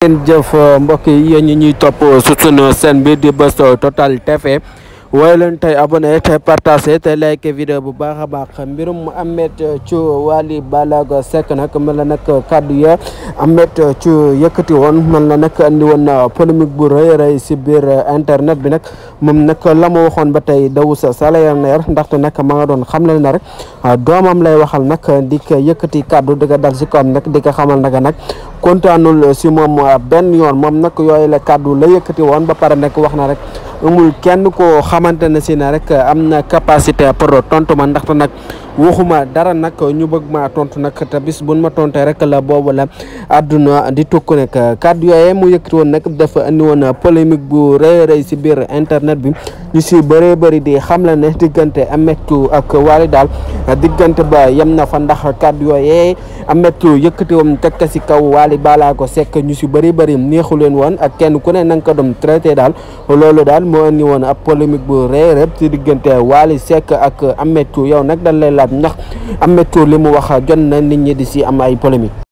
ngeen jëf mbokk yi yéen ñi ñuy topp su sunu chaîne bi di Buzz Total TV waaye leen tey abonné tey partagé tey like vidéo bu baax a baax mbirum Ameth Thiou Wally Ballago Seck nag mel na nag kàddu ya Ameth Thiou yëkkati woon mel na nag andi woon polémique bu rëy si biir internet bi nag moom nag la mu waxoon ba tey daw sa salaire ndaxte nag ma nga doon xamle na rek doomam lay waxal nag di ko yëkkati kàddu di ko dal si kawam nag di ko xamal nag kontaanul si moom benn yoon moom nag yooyu la kàddu la yëkkati woon ba pare nag wax na rek amul kenn ko xamante ne si ne rek am na capacité pour tontu ma ndaxte nag waxuma dara nag ñu bëgg maa tontu nag te bis buñ ma tontee rek la boobu la àdduna di tukku nag kàddu yooyu mu yëkkati woon nag dafa andi woon polémique bu rëy si biir internet bi ñu si bëree bëri di xam la ne diggante Ameth Thiou ak Wally daal diggante ba yem na fa ndax kàddu yooyu Ameth Thiou yëkkati woon teg ko si kaw Wally Ballago Seck ñu si bëri neexu leen woon ak kenn ku ne na nga ko doon traité daal loolu daal moo andi woon ab polémique bu rëy si diggante Wally Seck ak Ameth Thiou yow nag dañ lay laaj ndax Ameth Thiou li mu wax jot na nit ñi di si am ay polémique